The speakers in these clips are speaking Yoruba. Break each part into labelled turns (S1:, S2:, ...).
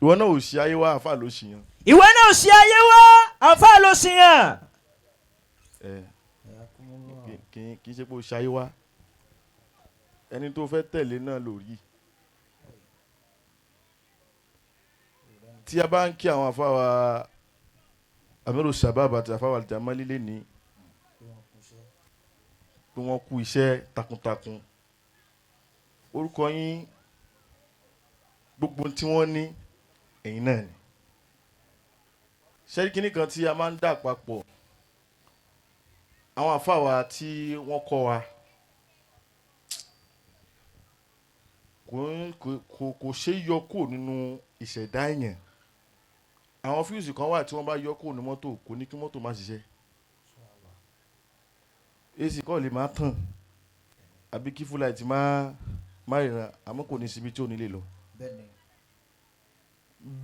S1: Ìwọ náà ò ṣe ayé wá, àfa ló ṣì yàn.
S2: Ìwọ náà ṣe ayé wá, àfa ló ṣì yàn.
S1: Ẹ kì í ṣe pé o ṣe ayé wá, ẹni tó fẹ́ tẹ̀lé náà lórí. Tí a bá ń kí àwọn afáwa Amiru Shabab àti afáwa Aljamali lé ní pé wọ́n kú iṣẹ́ takuntakun, orúkọ yín gbogbo tí wọ́n ní ẹ̀yin náà ni. Ṣẹ́rí kínní kan tí a máa ń dà papọ̀, àwọn àfáwà tí wọ́n kọ́ wa kò ṣe é yọ kúrò nínú ìṣẹ̀dá èèyàn. Àwọn fíùsì kan wà tí wọ́n bá yọ kúrò ní mọ́tò, kò ní kí mọ́tò má ṣiṣẹ́. AC kọ́ lè má tàn àbí kí fúláìtì má ríran, àmọ́ kò ní síbi tí ò ní lè lọ.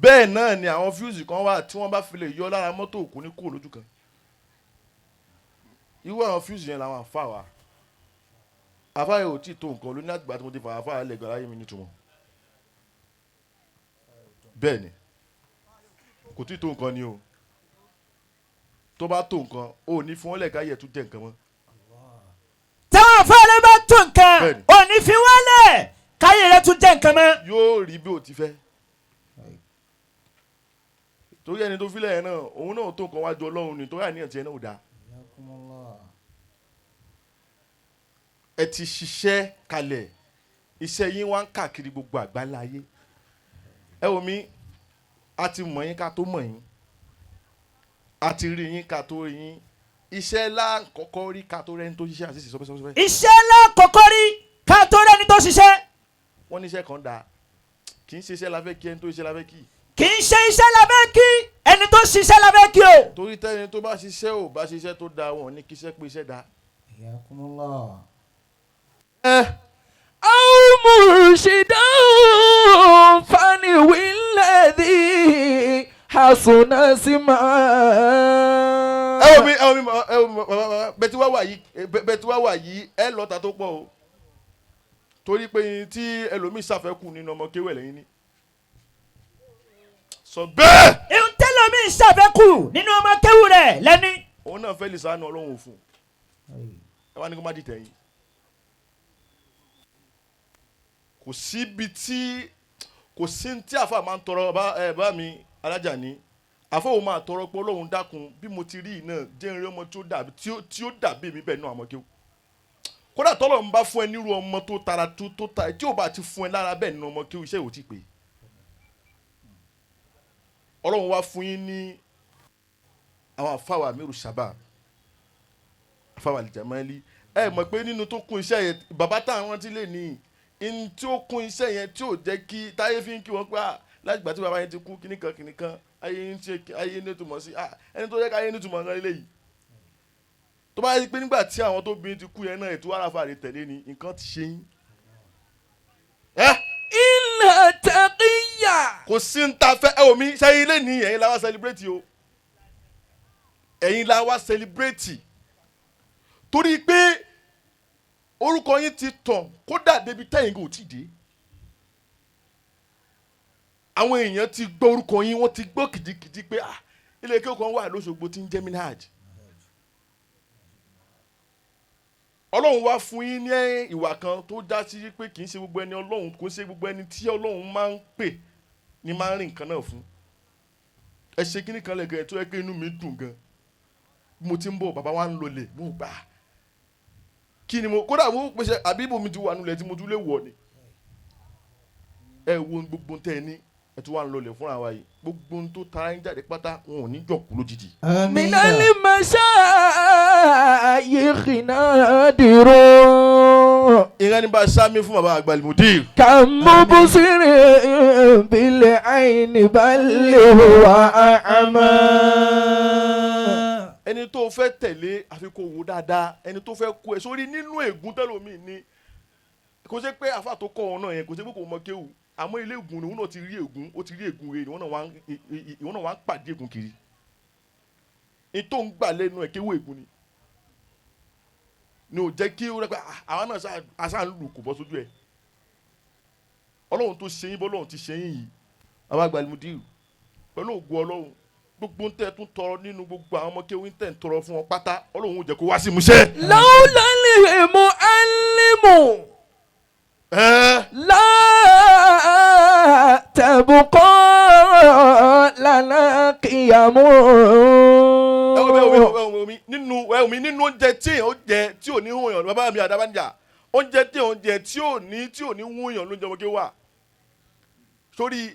S1: Bẹ́ẹ̀ náà ni àwọn fíùsì kan wà tí wọ́n bá fi lè yọ lára mọ́tò, kò ní kúrò lójú kan. Irú àwọn fíùsì yẹn làwọn àfa wa. Àfa yìí ò tí ì tó nǹkan lóní àgbà tí mo ti fà àfa yẹn lẹ́gbẹ̀ẹ́ láyé mi nítumọ̀. Bẹ́ẹ̀ ni kò tí ì tó nǹkan ni o. Tó bá tó nǹkan, o ò ní fún wọn lẹ́ka yẹ̀ tún jẹ́ nǹkan mọ́.
S2: Táwọn afáàlẹ́ bá tó nǹkan,
S1: Bẹ́ẹ̀ni.
S2: ò ní fi wọ́n lẹ̀ káyé rẹ tún jẹ́ nǹkan mọ́.
S1: Yóò rí bí o ti fẹ́, torí ẹni tó filẹ̀ yẹn náà, òun náà tó nǹkan wájú Ọlọ́run ni, torí àníyàn tiẹ̀ náà ò dáa. Ẹ ti ṣiṣẹ́ kalẹ̀, iṣẹ́ yín wá ń káàkiri gbogbo àgbáńlá ayé. Ẹ wò mí, a ti mọ̀ yín ká tó mọ̀ yín, a ti rí yín ká tó rí yín. Iṣẹ́ láǹkọ́kọ́ rí ká tó rẹ́ni tó ṣiṣẹ́ àti sọ́pẹ́sọ́pẹ́.
S2: Iṣẹ́ lákòókò rí ká tó rẹ́ni tó ṣiṣẹ́.
S1: Wọ́n ní iṣẹ́ kan dáa, kì í ṣe iṣẹ́ la fẹ́ kí, ẹni tó ṣiṣẹ́ la fẹ́ kí.
S2: Kì í ṣe iṣẹ́ la fẹ́ kí, ẹni tó ṣiṣẹ́ la fẹ́ kí o.
S1: Torí tẹ́ni tó bá ṣiṣẹ́ ò bá ṣiṣẹ́ tó dáa, wọn ò ní kíṣẹ́ pé iṣẹ́ dáa. Ẹ
S3: أو مرشدا فنوي الذي حسن اسمه.
S1: Ẹ wò mí, ẹ wò mí, ẹ wò mí bàbá, bẹ́ẹ̀ tí wá wà yìí, bẹ́ẹ̀ tí wá wà yìí, ẹ lọ́ta tó pọ̀ o, torí pé yín tí ẹlòmíì ṣàfẹ́kù nínú ọmọ kéwẹ̀ lẹ́yìn ní sọ bẹ́ẹ̀.
S2: Ìhun tẹ́lómi ṣàfẹ́kù nínú ọmọ kéwù rẹ̀ lẹ́ni.
S1: Òun náà fẹ́ lè sànù Ọlọ́run òfun, ẹ wá ní kó má dìtẹ̀ yín. Kò síbi tí kò sí tí àfa máa ń tọrọ bá ẹ bá mi alájà ní àfa òun máa tọrọ pé Ọlọ́run dákun, bí mo ti rí iná jẹ́ n rí ọmọ tí ó dàbí tí ó dàbí mi bẹ́ẹ̀ náà àmọ́ kéwù. Kódà tọ́lọ̀ ń bá fún ẹ nírú ọmọ tó tara tó ta tí ò bá ti fún ẹ lára bẹ́ẹ̀ nínú ọmọ kéwù, iṣẹ́ ò tí pé. Ọlọ́run wá fún yín ní àwọn àfáwà Amiru Shabab, àfáwà Aljamali. Ẹ mọ̀ pé nínú tó kún iṣẹ́ yẹn, bàbá táwọn rántí lè ní in tí ó kún iṣẹ́ yẹn tí ò jẹ́ kí táyé fi ń kí wọ́n pé ah, láti gbà tí bàbá yẹn ti kú, kíníkan kíníkan, ayé ń ṣe ayé ní ìtumọ̀ sí ah, ẹni tó yẹ ká ayé ní ìtumọ̀ nǹkan lélẹ́yìí. Tó bá yẹ pé nígbà tí àwọn tó bí ti kú yẹn náà ètò àràfà rè tẹ̀lé ni nǹkan ti ṣe yín. Ẹ
S3: إن تقيا
S1: kò sí ń ta fẹ́. Ẹ wò mí, sẹ́yìn lé ní ẹ̀yin la wá celebrate o, ẹ̀yin la wá celebrate, torí pé orúkọ yín ti tàn kódà débi tẹ́yìn kò tí ì dé. Àwọn èèyàn ti gbọ́ orúkọ yín, wọ́n ti gbọ́ kìjikìji pé ah, ilé kéwú kan wà lóṣogbo tí ń jẹ́ Minhaj. Ọlọ́run wá fún yín ní ìwà kan tó dá sí pé kì í ṣe gbogbo ẹni Ọlọ́run, kò ń ṣe gbogbo ẹni tí Ọlọ́run máa ń pè ní máa ń rìn nǹkan náà fún. Ẹ ṣe kíní kan lẹ́gẹ̀ẹ́ tó yẹ pé inú mi dùn gan. Bí mo ti ń bọ̀, bàbá wa ń lọlẹ̀, mo gbà á kí ni mo kódà mo pèsè àbí ibò mi ti wà nulẹ̀ tí mo tún lè wọ̀ ni. Ẹ wo gbogbo tẹ́ ẹ ní, ẹ tún wà ń lọlẹ̀ fúnra wa yìí, gbogbo ohun tó tara ń jáde pátá, wọn ò ní jọ̀kú lójijì.
S3: من المشايخ نادر.
S1: Ìran ní bá a sámi fún bàbá àgbà Al-Mudir.
S3: كم مبصر بالعين بل هو أعمى.
S1: Ẹni tó fẹ́ tẹ̀lé, àfi kó wo dáadáa ẹni tó fẹ́ kó ẹ sórí nínú ègún tẹ́lómi ni. Kò ṣe pé àfa tó kọ́ ọ náà yẹn, kò ṣe pé kò mọ kéwù, àmọ́ ilé ègún ni òun náà ti rí ègún, ó ti rí ègún rẹ̀, ìwọ náà wá ń pàdé ègún kiri ní tó ń gbà lẹ́nu ẹ̀. Kéwù ègún ni ò jẹ́ kí ó rẹ́ pé àwa náà àṣà ń lù kò bọ́ sójú ẹ̀. Ọlọ́run tó ṣe yín bọ́lọ́run ti ṣe yín yìí. Bàbá àgbà Alimudiru, pẹ̀lú ògùn Ọlọ́run, gbogbo ń tẹ́ tún tọrọ nínú gbogbo àwọn ọmọ kéwìn tẹ̀ ń tọrọ fún wọn pátá, Ọlọ́run ò jẹ́ kó wá sí ìmúṣẹ.
S3: لولا المعلم
S1: Ẹ́ẹ́.
S3: لا تبقى لنا قيم.
S1: Ẹ wo mi, ẹ wo mi, ẹ wo mi nínú, ẹ wo mi nínú oúnjẹ tí èèyàn jẹ tí ò ní hún yàn. Bàbá mi àdábànjà, oúnjẹ tí èèyàn jẹ tí ò ní hún yàn lóúnjẹ ọmọ kéwà wà sórí.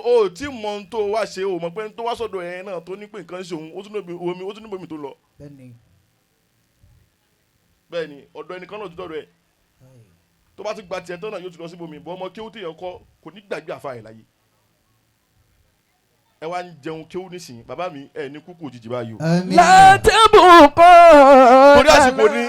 S1: O tí mọ ohun tó wá ṣe, o mọ̀ pé ohun tó wá sọ̀dọ̀ ẹ̀ náà tó ní pé nǹkan ṣe òun, ó tún níbi omi, ó tún níbi omi tó lọ.
S2: Bẹ́ẹ̀ni.
S1: Bẹ́ẹ̀ ni, ọ̀dọ̀ ẹnìkan náà ti dọ̀dọ̀ ẹ̀, tó bá ti gba tiẹ̀ tán náà, yóò ti lọ síbòmí bọ́. Ọmọ kéwú téèyàn kọ́ kò ní gbàgbé àfa ẹ̀ láyé. Ẹ wá ń jẹun kéwú nísìnyí. Bàbá mi, ẹ ní kúkú òjijì báyìí o.
S2: Àmín.
S3: لا تبقى
S1: Torí àsìkò ni.